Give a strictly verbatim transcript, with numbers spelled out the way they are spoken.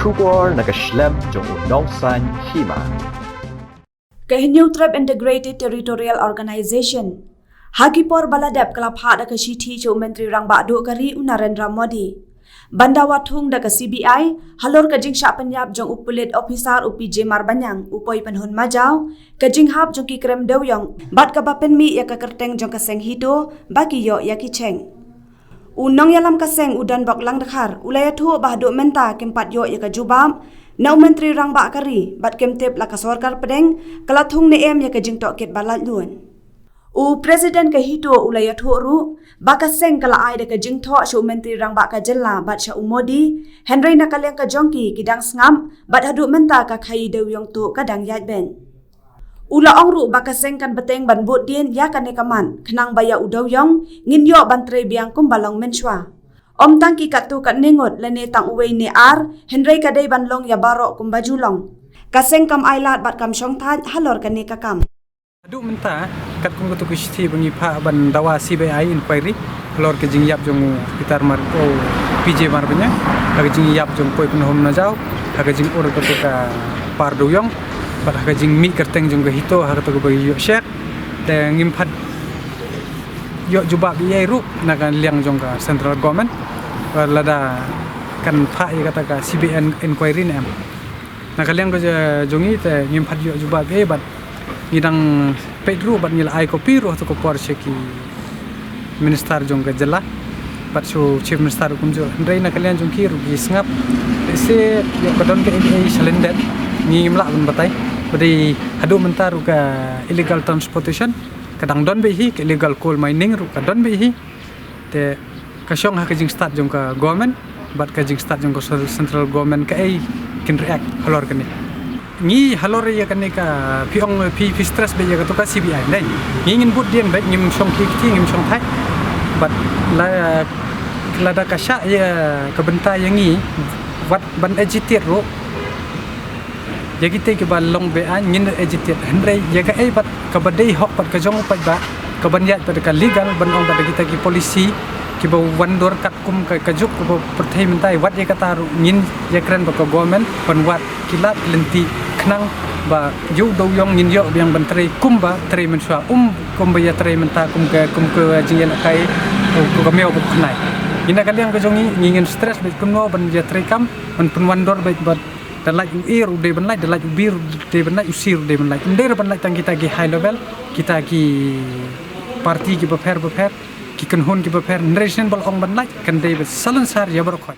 Khubor na ka shlem jong u nongsan hima. Ka Hynñiewtrep Integrated Territorial Organization ha ki por ba la dep ka la phah da ka shithi sha u Myntri Rangbah Duh ka ri u Narendra Modi ban dawa thung da ka C B I halor ka jingshah pynïap jong u pulit officer u P J Marbaniang u poi pynhun majaw, ka jinghap jong ki krem dewïong bad kaba pynmih ïa ka kyrteng jong ka seng HITO ba ki ïoh ïa ki cheng. U nongïalam ka seng u Donbok Langdkhar u la ïathuh ba haduh mynta kim pat ïoh ïa ka jubab na u Myntri Rangbah ka ri bad kim tip la ka sorkar pdeng ka la thung ne em ïa ka jingtohkit ba laitluid. U President ka HITO u la ïathuh ruh ba ka seng ka la ai da ka jingthoh sha u Myntri Rangbah ka jylla bad sha u Modi, hynrei na ka liang ka jong ki ki dang sngap bad haduh mynta ka khaii dewïong tuh ka dang ïaid beit. U la ong ruh ba ka seng kan bteng ban bud dien ïa kane ka mat khnang ba ïa u dewïong ngin ïoh ban trei biang kumba long mynshuwa. Ym tang ki katto katne ngut lane tang uwei ne ar, hynrei ka dei ban long ïa baroh kumba ju long. Ka seng kam ailad bad kam shongthait halor kane ka kam. Haduh mynta katkum katto ka shithi ba ngi phah ban dawa C B I inquiry halor ka jingïap jong u Peter Mar, u P J Marbaniang, ha ka jingïap jong u poi pynhun majaw, ha ka jingurlong katto ka par dewïong bad ha ka jingmih kyrteng jong ka HITO ha kato kaba ïoh sher. Te ngim pat ïoh jubab ei ei ruh na ka liang jong ka central government ba lada kan phah ïa kata ka C B I inquiry ne em. Na ka liang ka jong ngi te ngim pat ïoh jubab ei ei bad ngi dang peit ruh bad ngi la ai copy ruh ha kato ka por sha ki minister jong ka jylla bad sha u chief minister ruh kumjuh, hynrei na ka liang jong ki ruh ki sngap. Te shu ïoh ka don kaei kaei shalyndet ngim lah ban batai. Ba dei haduh mynta ruh ka illegal transportation ka dang don beit hi, ka illegal coal mining ruh ka don beit hi. Te ka shong ha ka jingstad jong ka government bad ka jingstad jong ka cen-, central government kaei kin react halor kane. Ngi halor ïa kane ka phi ong phi, phi stress beit ïa kato ka C B I, dei. Ngi ngin bud dien beit, ngim shong kti kti, ngim shongthait. Bad la, lada ka shah ïa ka bynta ïa ngi wat ban agitate ruh ïa kita kiba long beaiñ ngin agitate, hynrei ïa kaei bad kaba dei hok bad ka jong u paidbah, kaban ïaid bad ka legal, ban ong bad kita ki policy kiba wan dur katkum ka, ka juk kaba pyrthei mynta, wat ïa kata ruh ngin ïakren bad ka government ban wad ki lad ki lynti khnang ba ïa u dewïong ngin ïoh biang ban trei kumba trei mynshuwa, ym kumba ïatrei mynta kum ka, kum ka jingïalehkai u, u ka miaw bad u khnai. Ngi na ka liang ka jong ngi, ngi ngin stress beit kumno ban ïatrei kam ban pynwandur beit bad da lait u A ruh dei ban lait, da lait u B ruh dei ban lait, u C ruh dei ban lait. Ym dei ruh ban lait tang kita ki high level, kita ki party kiba pher ba pher, ki kynhun kiba pher, hynrei shen ba la ong ban lait kan dei ba salonsar ïa baroh khoit.